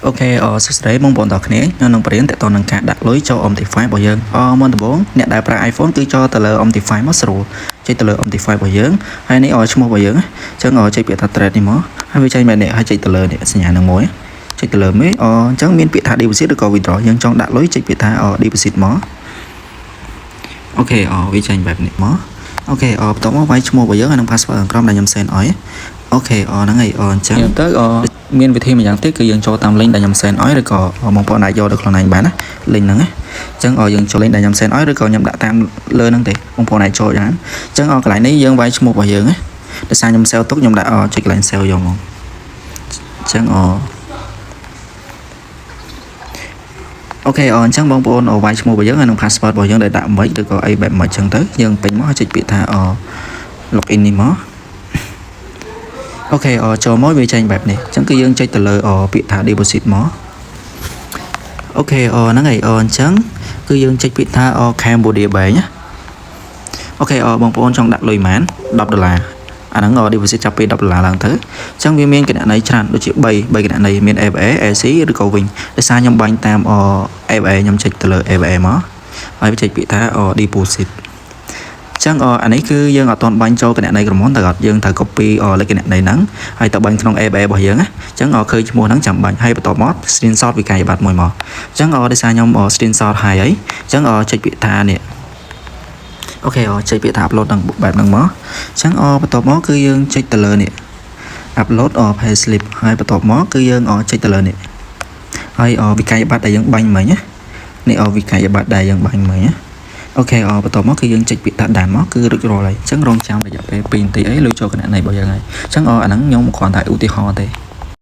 OK អសួស្តីបងប្អូនទាំងគ្នាខ្ញុំនឹងបរៀនតទៅនឹងការដាក់លុយចូល MT5 របស់យើងអមុនដំបូងអ្នកដែលប្រើ iPhone គឺចូលទៅលើ MT5 មកស្រួលចុចទៅលើ MT5 របស់យើងហើយនេះអឈ្មោះរបស់យើងអញ្ចឹងចុចពាក្យថា trade នេះមកហើយវាចេញបែបនេះហើយចុចទៅលើនេះសញ្ញានឹងមួយចុចទៅលើនេះអអញ្ចឹងមានពាក្យថា deposit ឬក៏ withdraw យើងចង់ដាក់លុយចុចពាក្យថា deposit មក OK អវាចេញបែបនេះមក OK អបន្ទាប់មកវាយឈ្មោះរបស់យើងហើយនឹង password ខាងក្រោមដែលខ្ញុំ send ឲ្យ OK អហ្នឹងហើយអអញ្ចឹងទៅអមានវិធីមួយយ៉ាងទៀតគឺយើងចូលតាម link ដែលខ្ញុំ send ឲ្យឬក៏បងប្អូនអាចយកទៅខ្លួនឯងបានណា link ហ្នឹងណាអញ្ចឹងយើងចូល link ដែលខ្ញុំ send ឲ្យឬក៏ខ្ញុំដាក់តាមលើហ្នឹងទេបងប្អូនអាចចូលបានអញ្ចឹងកន្លែងនេះយើងវាយឈ្មោះរបស់យើងណាដោយសារខ្ញុំ save ទុកខ្ញុំដាក់ចុចកន្លែង save យកហ្មងអញ្ចឹងអ OK អអញ្ចឹងបងប្អូនវាយឈ្មោះរបស់យើងហើយនឹង password របស់យើងដែលដាក់មិនឬក៏អីបែបមិនអញ្ចឹងទៅយើងពេញមកហើយចុចពាក្យថាអ login នេះមក OK អចូលមកវាចេញបែបនេះអញ្ចឹងគឺយើងចុចទៅលើពាក្យថា deposit មក OK អហ្នឹងហើយអអញ្ចឹងគឺយើងចុចពាក្យថា Cambodia Bank ណា OK អបងប្អូនចង់ដាក់លុយប៉ុន្មាន10ដុល្លារអាហ្នឹង deposit ចាប់ពី10ដុល្លារឡើងទៅអញ្ចឹងវាមានគណនីច្រើនដូចជា3គណនីមាន ABA AC ឬក៏វិញដោយសារខ្ញុំបាញ់តាម ABA ខ្ញុំចុចទៅលើ ABA មកហើយចុចពាក្យថា deposit ចឹងអានេះគឺយើងអត់ទាន់បាញ់ចូលគណនីក្រុមហ៊ុនតែអត់យើងត្រូវ copy លេខគណនីហ្នឹងហើយទៅបាញ់ក្នុង ABA របស់យើងណាអញ្ចឹងឃើញឈ្មោះហ្នឹងចាំបាញ់ហើយបន្ទាប់មក screenshot វិក័យប័ត្រមួយមកអញ្ចឹងដោយសារខ្ញុំ screenshot ហើយហើយអញ្ចឹងចុចពាក្យថានេះ OK ចុចពាក្យថា upload ហ្នឹងបែបហ្នឹងមកអញ្ចឹងបន្ទាប់មកគឺយើងចុចទៅលើនេះ upload pay slip ហើយបន្ទាប់មកគឺយើងចុចទៅលើនេះហើយវិក័យប័ត្រដែលយើងបាញ់មិញណានេះវិក័យប័ត្រដែលយើងបាញ់មិញណា OK អបន្ទាប់មកគឺយើងចុចពាក្យថា done មកគឺរួចរាល់ហើយអញ្ចឹងរងចាំរយៈពេល2នាទីអីលុយចូលគណនីរបស់យើងហើយអញ្ចឹងអាហ្នឹងខ្ញុំគ្រាន់តែឧទាហរណ៍ទេ។